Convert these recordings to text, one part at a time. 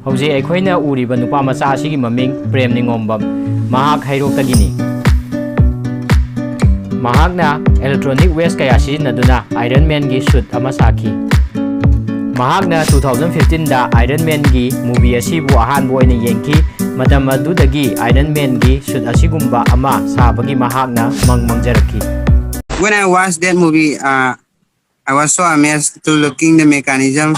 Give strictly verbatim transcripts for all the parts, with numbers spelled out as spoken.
ꯍꯧꯖꯤꯛ ꯑꯩꯈꯣꯏꯅ ꯎꯔꯤꯕ ꯅꯨꯄꯥ ꯃꯆꯥ ꯑꯁꯤꯒꯤ ꯃꯃꯤꯡ ꯄ꯭ꯔꯦꯝ ꯅꯤꯉꯣꯝꯕꯝ꯫ ꯃꯍꯥꯛ ꯍꯩꯔꯣꯛꯇꯒꯤꯅꯤ꯫ ꯃꯍꯥꯛꯅ electronic waste ꯀꯌꯥ ꯁꯤꯖꯤꯟꯅꯗꯨꯅ Iron Manꯒꯤ suit ꯑꯃ ꯁꯥꯈꯤ꯫ ꯃꯍꯥꯛꯅ two thousand fifteenꯗ Iron Manꯒꯤ movie ꯑꯁꯤꯕꯨ ꯑꯍꯥꯟꯕ ꯑꯣꯏꯅ ꯌꯦꯡꯈꯤ꯫ ꯃꯇꯝ ꯑꯗꯨꯗꯒꯤ Iron Manꯒꯤ suit ꯑꯁꯤꯒꯨꯝꯕ ꯑꯃ ꯁꯥꯕꯒꯤ ꯃꯍꯥꯛꯅ ꯃꯪ ꯃꯪꯖꯔꯛꯈꯤ꯫ When I watched that movie, uh, I was so amazed to looking the mechanism.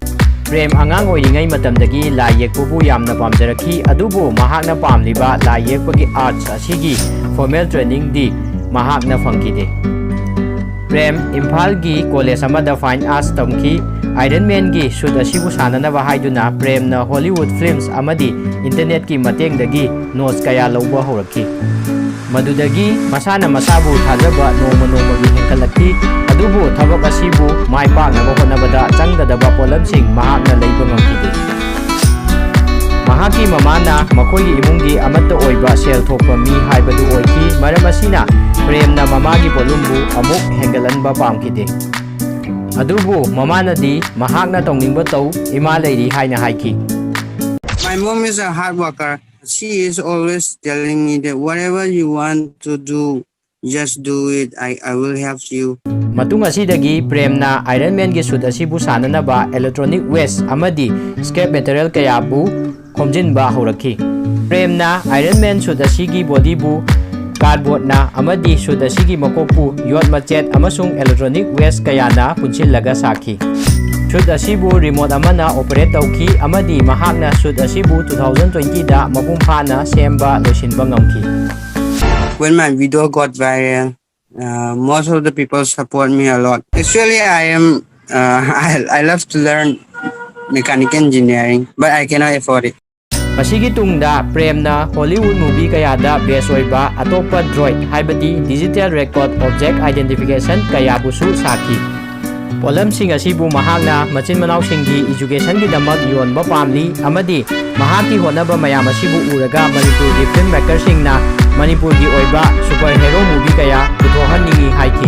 Prem ꯑꯉꯥꯡ ꯑꯣꯏꯔꯤꯉꯩ ꯃꯇꯝꯗꯒꯤ ꯂꯥꯏ ꯌꯦꯛꯄꯕꯨ ꯌꯥꯝꯅ ꯄꯥꯝꯖꯔꯛꯈꯤ, ꯑꯗꯨꯕꯨ ꯃꯍꯥꯛꯅ ꯄꯥꯝꯂꯤꯕ ꯂꯥꯏ ꯌꯦꯛꯄꯒꯤ arts ꯑꯁꯤꯒꯤ formal trainingꯗꯤ ꯃꯍꯥꯛꯅ ꯐꯪꯈꯤꯗꯦ꯫ ꯄ꯭ꯔꯦꯝ ꯏꯝꯐꯥꯜꯒꯤ college ꯑꯃꯗ fine arts ꯇꯝꯈꯤ꯫ Iron Manꯒꯤ suit ꯑꯁꯤꯕꯨ ꯁꯥꯅꯅꯕ ꯍꯥꯏꯗꯨꯅ ꯄ꯭ꯔꯦꯝꯅ Hollywood films ꯑꯃꯗꯤ internetꯀꯤ ꯃꯇꯦꯡꯗꯒꯤ notes ꯀꯌꯥ ꯂꯧꯕ ꯍꯧꯔꯛꯈꯤ꯫ ꯃꯗꯨꯗꯒꯤ ꯃꯁꯥꯅ ꯃꯁꯥꯕꯨ ꯊꯥꯖꯕ ꯅꯣꯡꯃ ꯅꯣꯡꯃꯒꯤ ꯍꯦꯟꯒꯠꯂꯛꯈꯤ꯫ ꯑꯗꯨꯕꯨ ꯊꯕꯛ ꯑꯁꯤꯕꯨ ꯃꯥꯏ ꯄꯥꯛꯅꯕ ꯍꯣꯠꯅꯕꯗ ꯆꯪꯒꯗꯕ ꯄꯣꯠꯂꯝꯁꯤꯡ ꯃꯍꯥꯛꯅ ꯂꯩꯕ ꯉꯝꯈꯤꯗꯦ꯫ ꯃꯍꯥꯛꯀꯤ ꯃꯃꯥꯅ ꯃꯈꯣꯏꯒꯤ ꯏꯃꯨꯡꯒꯤ ꯑꯃꯠꯇ ꯑꯣꯏꯕ ꯁꯦꯜ ꯊꯣꯛꯄ ꯃꯤ ꯍꯥꯏꯕꯗꯨ ꯑꯣꯏꯈꯤ꯫ ꯃꯔꯝ ꯑꯁꯤꯅ ꯄ꯭ꯔꯦꯝꯅ ꯃꯃꯥꯒꯤ ꯄꯣꯠꯂꯨꯝꯕꯨ ꯑꯃꯨꯛ ꯍꯦꯟꯒꯠꯍꯟꯕ ꯄꯥꯝꯈꯤꯗꯦ꯫ ꯑꯗꯨꯕꯨ ꯃꯃꯥꯅꯗꯤ ꯃꯍꯥꯛꯅ ꯇꯧꯅꯤꯡꯕ ꯇꯧ, ꯏꯃꯥ ꯂꯩꯔꯤ ꯍꯥꯏꯅ ꯍꯥꯏꯈꯤ꯫ My mom is a hard worker. She is always telling me that whatever you want to do, just do it. I, I will help you. ꯃꯇꯨꯡ ꯑꯁꯤꯗꯒꯤ ꯄ꯭ꯔꯦꯝꯅ Iron Manꯒꯤ suit ꯑꯁꯤꯕꯨ ꯁꯥꯅꯅꯕ electronic waste ꯑꯃꯗꯤ scrap material ꯀꯌꯥꯕꯨ ꯈꯣꯝꯖꯤꯟꯕ ꯍꯧꯔꯛꯈꯤ꯫ ꯄ꯭ꯔꯦꯝꯅ Iron Man suit ꯑꯁꯤꯒꯤ bodyꯕꯨ cardboardꯅ ꯑꯃꯗꯤ suit ꯑꯁꯤꯒꯤ ꯃꯀꯣꯛꯄꯨ ꯌꯣꯠ ꯃꯆꯦꯠ ꯑꯃꯁꯨꯡ electronic waste ꯀꯌꯥꯅ ꯄꯨꯟꯁꯤꯜꯂꯒ ꯁꯥꯈꯤ꯫ Suit ꯑꯁꯤꯕꯨ remote ꯑꯃꯅ operate ꯇꯧꯈꯤ ꯑꯃꯗꯤ ꯃꯍꯥꯛꯅ suit ꯑꯁꯤꯕꯨ two thousand twentyꯗ ꯃꯄꯨꯡ ꯐꯥꯅ ꯁꯦꯝꯕ ꯂꯣꯏꯁꯤꯟꯕ ꯉꯝꯈꯤ꯫ When my video got viral, uh, most of the people support me a lot. Actually, I am, uh, I, I love to learn mechanical engineering, but I cannot afford it. ꯃꯁꯤꯒꯤ ꯇꯨꯡꯗ ꯄ꯭ꯔꯦꯝꯅ Hollywood movie ꯀꯌꯥꯗ base ꯑꯣꯏꯕ ꯑꯇꯣꯞꯄ droid, ꯍꯥꯏꯕꯗꯤ digital record object identification ꯀꯌꯥꯕꯨꯁꯨ ꯁꯥꯈꯤ꯫ ꯄꯣꯠꯂꯝꯁꯤꯡ ꯑꯁꯤꯕꯨ ꯃꯍꯥꯛꯅ ꯃꯆꯤꯟ ꯃꯅꯥꯎꯁꯤꯡꯒꯤ educationꯒꯤꯗꯃꯛ ꯌꯣꯟꯕ ꯄꯥꯝꯂꯤ ꯑꯃꯗꯤ ꯃꯍꯥꯛꯀꯤ ꯍꯣꯠꯅꯕ ꯃꯌꯥꯝ ꯑꯁꯤꯕꯨ ꯎꯔꯒ ꯃꯅꯤꯄꯨꯔꯒꯤ filmmakerꯁꯤꯡꯅ ꯃꯅꯤꯄꯨꯔꯒꯤ ꯑꯣꯏꯕ superhero movie ꯀꯌꯥ ꯄꯨꯊꯣꯛꯍꯟꯅꯤꯡꯏ ꯍꯥꯏꯈꯤ꯫